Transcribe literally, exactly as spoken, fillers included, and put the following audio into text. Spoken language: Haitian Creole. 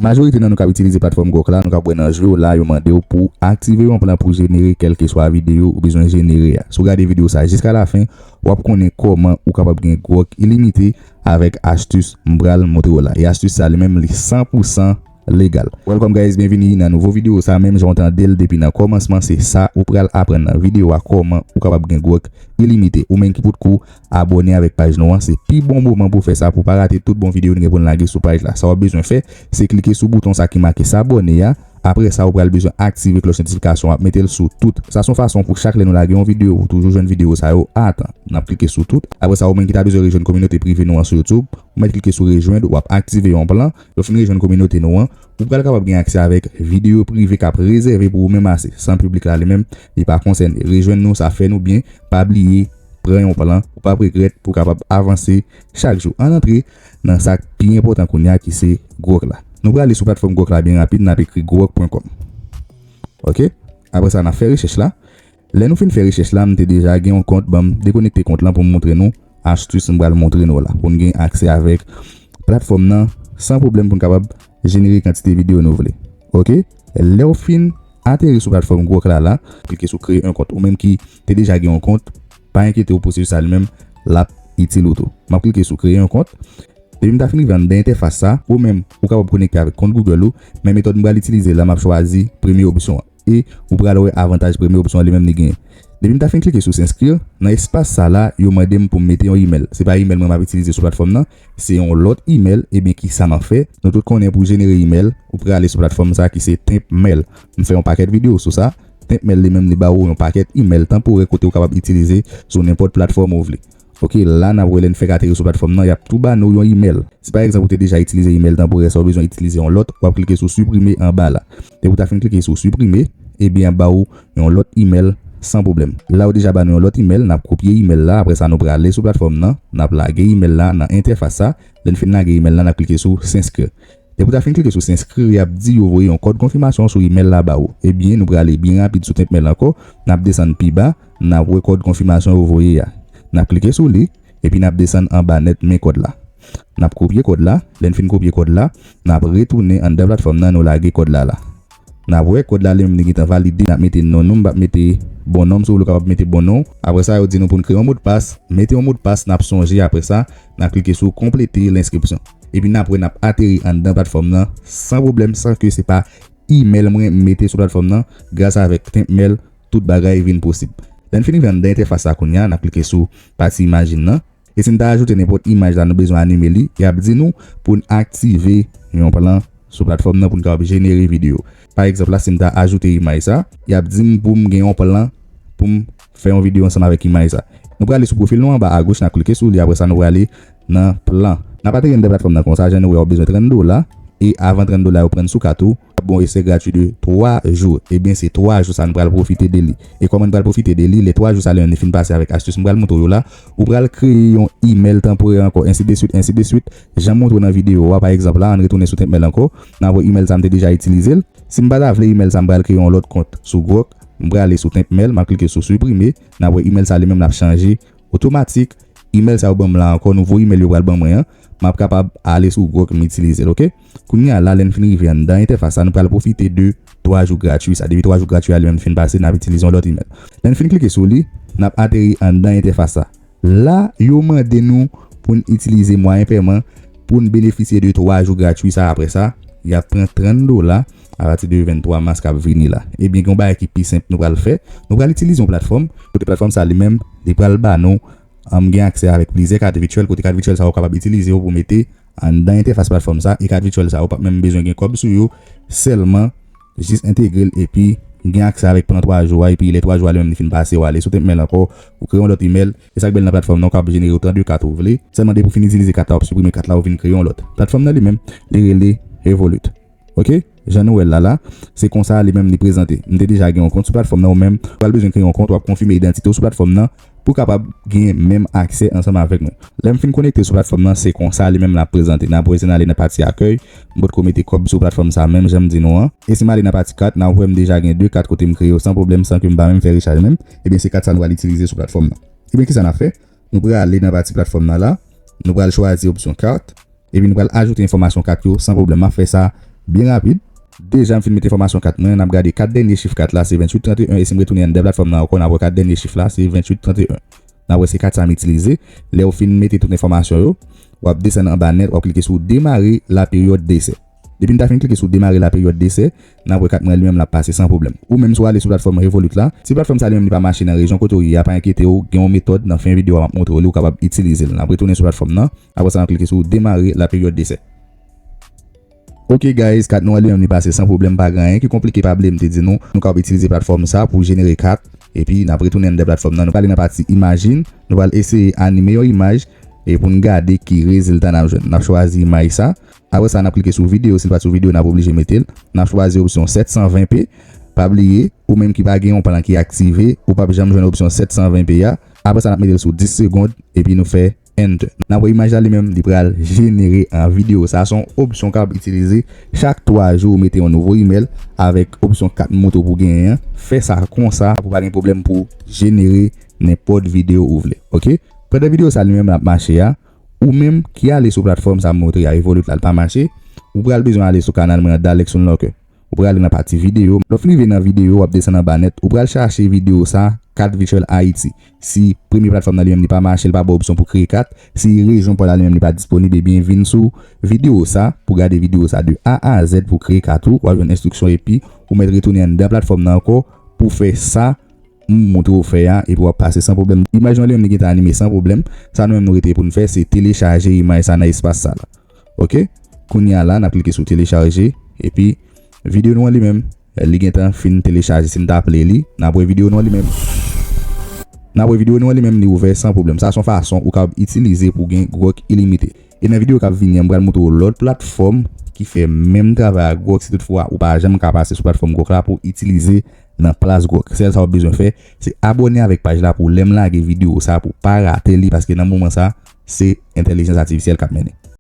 Majorite nan nou k ap itilize platfòm Grok la, nou k ap wè nan je yo la, yo mande w pou aktive yon plan pou jenere kèlkeswa videyo ou bezwen jenere a. Si w gade videyo sa jiska lafen, w ap konnen kòman ou kapab gen Grok ilimite avèk astis m pral montre w la. E astis sa li menm li san pou san legal. Welcome guys, byenvini nan nouvo videyo sa. Menm jan w tande l depi nan kòmansman, se sa ou pral aprann nan videyo a, kòman ou kapab gen Grok ilimite. Ou menm ki potko abòne avèk paj nou an, se pi bon moman pou fè sa, pou pa rate tout bon videyo nou gen pou n lage sou paj la. Sa w ap bezwen fè, se klike sou bouton sa ki make s'abonner a. Apre sa, ou pral bezwen aktive klòch notifikasyon, w ap mete l sou tout. Sa se yon fason pou chak lè nou lage yon videyo, ou toujou jwenn videyo sa yo a tan. N ap klike sou tout. Apre sa, ou menm ki ta bezwen rejwenn kominote prive nou an sou YouTube, ou mèt klike sou rejwenn, w ap aktive yon plan. Lè w fin rejwenn kominote nou an, ou pral kapab gen aksè avèk videyo prive k ap rezève pou ou menm ase, san piblik la li menm, li pa konsène. Rejwenn nou, sa fè nou byen. Pa bliye, pran yon plan, ou p ap regrèt, pou w kapab avanse chak jou. Ann antre nan sa k pi enpòtan kounye a, ki se Grok la. Nou prale sou platfòm Grok la byen rapid, n ap ekri grok pwen kòm. Ok? Apre sa, n ap fè rechèch la. Lè nou fin fè rechèch la, m te deja gen yon kont, ban m dekonekte kont lan pou m montre nou astis m pral montre nou la, pou n gen aksè avèk platfòm nan san pwoblèm, pou n kapab jenere kantite videyo nou vle. Ok? Lè w fin ateri sou platfòm Grok la la, klike sou kreye yon kont. Ou menm ki te deja gen yon kont, pa enkyete w, pwosesis sa li menm, l ap itil ou tou. M ap klike sou kreye yon kont. Depi m ta fin rive anndan entèfas sa, ou menm, ou kapab konekte avèk kont Google ou, men metòd m pral itilize la, m ap chwazi premye opsyon an. E ou pral wè avantaj premye opsyon an li menm li genyen. Depi m ta fin klike sou s'inscrire, nan espas sa la, yo mande m pou m mete yon imèl. Se pa imèl mwen m ap itilize sou platfòm nan, se yon lòt imèl. Ebyen, kisa m ap fè? Nou tout konnen pou jenere imèl, ou prale sou platfòm sa ki se TimpMail. M fè yon pakèt videyo sou sa. TimpMail li menm li ba ou yon pakèt imèl tanporè kote ou kapab itilize sou nenpòt platfòm ou vle. Ok, la n ap wè lè n fèk ateri sou platfòm nan, y ap tou ba nou yon imèl. Si pa egzanp ou te deja itilize imèl tanporè sa, ou bezwen itilize yon lòt, w ap klike sou siprime anba la. Depi w ta fin klike sou siprime, ebyen ap ba ou yon lòt imèl san pwoblèm. La yo deja ba nou yon lòt imèl, n ap kopye imèl la, apre sa nou prale sou platfòm nan, n ap lage imèl la nan entèfas sa. Lè n fin lage imèl la, n ap klike sou s'inscrire. Depi w ta fin klike sou s'inscrire, y ap di yo voye yon kòd konfimasyon sou imèl la ba ou. Ebyen, nou prale byen rapid sou TimpMail ankò, n ap desann pi ba, n ap wè kòd konfimasyon yo voye a. N ap klike sou li, epi n ap desann anba nèt men kòd la. N ap kopye kòd la, lè n fin kopye kòd la, n ap retounen anndan platfòm nan, nou lage kòd la la. N ap wè kòd la li menm li gentan valide, n ap mete non nou, m p ap mete bon non, si w vle w kapab mete bon non. Apre sa, yo di nou pou n kreye yon modpas, mete yon modpas, n ap sonje apre sa, n ap klike sou konplete lenskripsyon. Epi n ap wè n ap ateri anndan platfòm nan san pwoblèm, san ke se pa imèl mwen m mete sou platfòm nan. Gras avèk TimpMail, tout bagay vin posib. Lè n fin rive anndan entèfas sa kounye a, n ap klike sou pati imajin nan. E si n ta ajoute nenpòt imaj la nou bezwen anime li, y ap di nou pou n aktive yon plan sou platfòm nan pou n kapab jenere videyo. Pa egzanp la, si m ta ajoute imaj sa, y ap di m pou m gen yon plan pou m fè yon videyo ansanm avèk imaj sa. Nou prale sou pwofil nou anba agoch, n ap klike sou li, apre sa nou prale nan plan. N ap ateri anndan platfòm nan konsa, jan nou wè w ap bezwen trant dola, e avan trant dola yo pran sou kat ou, ap bon esè gratwi de twa jou. Ebyen, se twa jou sa nou pral pwofite de li. E kòman nou pral pwofite de li? Lè twa jou sa li menm li fin pase avèk astis m pral montre w yo la, ou pral kreye yon imèl tanporè ankò, ensi de swit, ensi de swit. Jan m montre w nan videyo a, pa egzanp la, ann retounen sou TimpMail ankò, n ap wè imèl sa m te deja itilize l. Si m pa ta vle imèl sa, m pral kreye yon lòt kont sou Grok, m prale sou TimpMail, m ap klike sou siprime, n ap wè imèl sa li menm l ap chanje otomatik. Imèl sa yo ban m la ankò, nouvo imèl yo pral ban mwen an, m ap kapab ale sou Grok m itilize l, ok? Kounye a la, lè n fin rive anndan entèfas sa, nou pral pwofite de twa jou gratwi sa. Depi twa jou gratwi a li menm fin pase, n ap itilize yon lòt imèl. Lè n fin klike sou li, n ap ateri anndan entèfas sa. La, yo mande nou pou n itilize mwayen pèman pou n benefisye de twa jou gratwi sa. Apre sa, y ap pran trant dola apati de venntwa mas k ap vini la. Ebyen, gen yon bagay ki pi senp nou pral fè. Nou pral itilize yon platfòm, kote platfòm sa li menm, li pral ba nou, ann gen aksè avèk plizyè kat vityèl, kote kat vityèl sa yo kapab itilize yo pou mete anndan entèfas platfòm sa, e kat vityèl sa yo p ap menm bezwen gen kòb sou yo, sèlman jis entegre l epi gen aksè avèk plan twa jou a, epi lè twa jou a li menm li fin pase, w ale sou TimpMail ankò, ou kreye yon lòt imèl, e sa k bèl nan platfòm nan, ou kapab jenere otan de kat ou vle, sèlman depi w fin itilize kat la, w ap siprime kat la, ou vin kreye yon lòt. Platfòm nan li menm, li rele Revolut. Ok? Jan nou wè l la la, se konsa li menm li prezante. M te deja gen yon kont sou platfòm nan, ou menm, ou pral bezwen kreye yon kont, w ap konfime idantite w sou platfòm nan, pou w kapab gen menm aksè ansanm avèk mwen. Lè m fin konekte sou platfòm nan, se konsa li menm l ap prezante. N ap wè si n ale nan pati akèy, m potko mete kòb sou platfòm sa menm jan m di nou an. E si m ale nan pati kat, n ap wè m deja gen de kat kote m kreye yo san pwoblèm, san ke m pa menm fè rechaj menm. Ebyen, se kat sa nou pral itilize sou platfòm nan. Ebyen, kisa n ap fè? Nou prale nan pati platfòm nan la, nou pral chwazi opsyon kat, epi nou pral ajoute enfòmasyon kat yo san pwoblèm. M ap fè sa Byen rapid, deja m fin mete enfòmasyon kat mwen, n ap gade kat dènye chif kat la, se venntuit tranteyen, e si m retounen anndan platfòm nan ankò, n ap wè kat dènye chif la, se venntuit tranteyen. N ap wè se kat sa m itilize. Lè w fin mete tout enfòmasyon yo, w ap desann anba nèt, w ap klike sou demare la peryòd desè. Depi n ta fin klike sou demare la peryòd desè, n ap wè kat mwen li menm l ap pase san pwoblèm. Ou menm si w ale sou platfòm Revolut la, si platfòm sa li menm li pa mache nan rejyon kote w ye a, pa enkyete w, gen yon metòd nan fen videyo a m ap montre w li, ou kapab itilize l. N ap retounen sou platfòm nan, apre sa n ap klike sou demare la peryòd desè. Ok guys, kat nou an li menm li pase san pwoblèm, pa gen anyen ki konplike, pa bliye m te di nou, nou kapab itilize platfòm sa pou jenere kat, epi n ap retounen anndan platfòm nan, nou prale nan pati Imagine, nou pral eseye anime yon imaj, e pou n gade ki rezilta n ap jwenn. N ap chwazi imaj sa, apre sa n ap klike sou videyo, si l pa t sou videyo n ap oblije mete l, n ap chwazi opsyon sèt san ven P, pa bliye, ou menm ki pa gen yon plan ki aktive, ou p ap janm jwenn opsyon sèt san ven P a, apre sa n ap mete l sou dis segonn, epi nou fè Enter. N ap wè imaj la li menm, li pral jenere an videyo. Sa se yon opsyon w kapab itilize chak twa jou, ou mete yon nouvo imèl avèk opsyon kat m montre w pou genyen an. Fè sa konsa pou pa gen pwoblèm pou jenere nenpòt videyo ou vle. Ok? Pandan videyo sa li menm l ap mache a, ou menm ki ale sou platfòm sa m montre a, Revolut la, l pa mache, ou pral bezwen ale sou kanal mwen an, Dalex Unlocker. Ou pral nan pati videyo. Lè w fin rive nan videyo, w ap desann anba nèt, ou pral chache videyo sa, kat Virtual Haiti. Si premye platfòm nan li menm li pa mache, li pa ba w opsyon pou kreye kat, si rejyon pa w la li menm li pa disponib, ebyen vin sou videyo sa pou gade videyo sa de A a Z pou kreye kat ou, w ap jwenn enstriksyon epi ou mèt retounen anndan platfòm nan ankò pou fè sa m montre w fè a, epi w ap pase san pwoblèm. Imaj nou an li menm li gentan anime san pwoblèm. Sa nou menm nou rete pou n fè, se telechaje imaj sa nan espas sa la. Ok? Kounye a la, n ap klike sou telechaje, epi videyo nou an li menm, li gentan fin telechaje. Si n ta ple li, n ap wè videyo nou an li menm. N ap wè videyo nou an li menm, li ouvè san pwoblèm. Sa se yon fason ou kapab itilize pou gen Grok ilimite. E nan videyo k ap vini an, m pral montre w lòt platfòm ki fè menm travay ak Grok, si toutfwa ou pa janm ka pase sou platfòm Grok la pou itilize nan plas Grok. Sèl sa w ap bezwen fè, se abòne avèk paj la pou lè m lage videyo sa pou pa rate li, paske nan moman sa, se entèlijans atifisyèl k ap mennen.